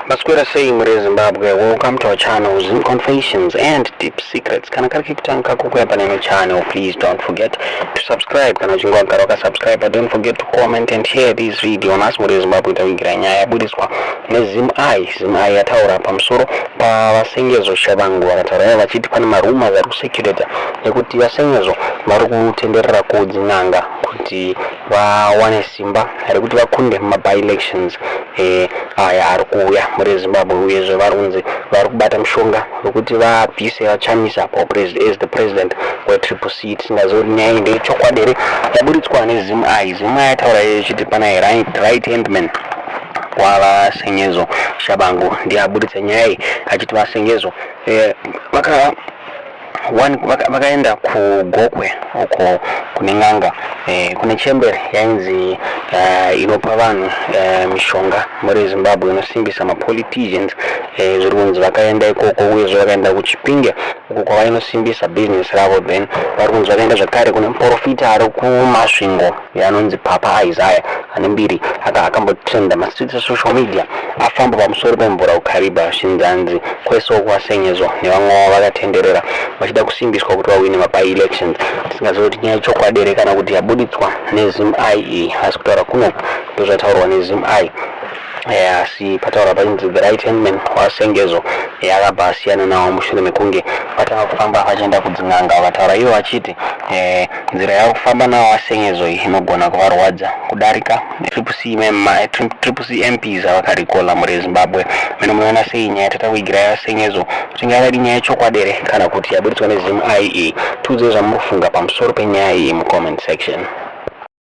Maswera sei muri Zimbabwe? Welcome to our channel, Zim Confessions and Deep Secrets. Kana kari kekutanga kukuya pane channel, please don't forget to subscribe. Kana uchinge wagara wakasubscribe, but don't forget to comment and share this video. Nhasi muri Zimbabwe takuigira nyaya yabudiswa neZimEye. ZimEye yataura pamusoro pavaSengezo Tshabangu. Vakataura ivo vachiti pane marumours ari kucirculata ekuti vaSengezo vari kutenderera kudzin'anga kuti vawane simba rekuti vakunde mumaby-elections aya ari kuuya muri Zimbabwe. Uyezve vari kunzi vari kubata mushonga wekuti vabvise vaChamisa as the president weTriple C. Tisingazivi kuti nyaya iyi ndeyechokwadi here yaburitswa neZimEye. ZimEye yataura ichiti pana right hand man wavaSengezo Tshabangu ndiye aburitsa nyaya iyi, achiti vaSengezo vakaenda kuGokwe uko kune n'anga, kune chembere yainzi inopa vanhu mishonga muri Zimbabwe inosimbisa mapoliticians. Zviri kunzi vakaenda ikoko, uyezve vakaenda kuChipinge uko kwavainosimbisa business ravo. Then vari kunzi vakaenda zvakare kune muprofita ari kuMasvingo yaanonzi Papa Isaiah, ane mbiri, akambotrenda mastreets esocial media afamba pamusoro pemvura kuKariba. Zvinzanzi kwese uku vaSengezo nevamwe vavo vakatenderera vachida kusimbiswa kuti vawine maby-elections. Tisingazivi kuti nyaya yechokwadi here kana kuti yabuditswa neZimEye, asi kutaura kunoku ndozvataurwa neZimEye. Asi pataura pachinzi the right hand man waSengezo akabva asiyana nawo mushure mekunge vatanga kufamba vachienda kudzin'anga. Vakataura ivo vachiti nzira yavo kufamba nawo vaSengezo iyi inogona kuvarwadza kudarika Triple C MPs avakarecalla. Muri Zimbabwe mene munoona sei nyaya tatakuigirai vaSengezo, kuti ingavadi nyaya yechokwadi here kana kuti yaburitswa neZimEye? Tiudzei zvamunofunga pamusoro penyaya iyi mucomment section.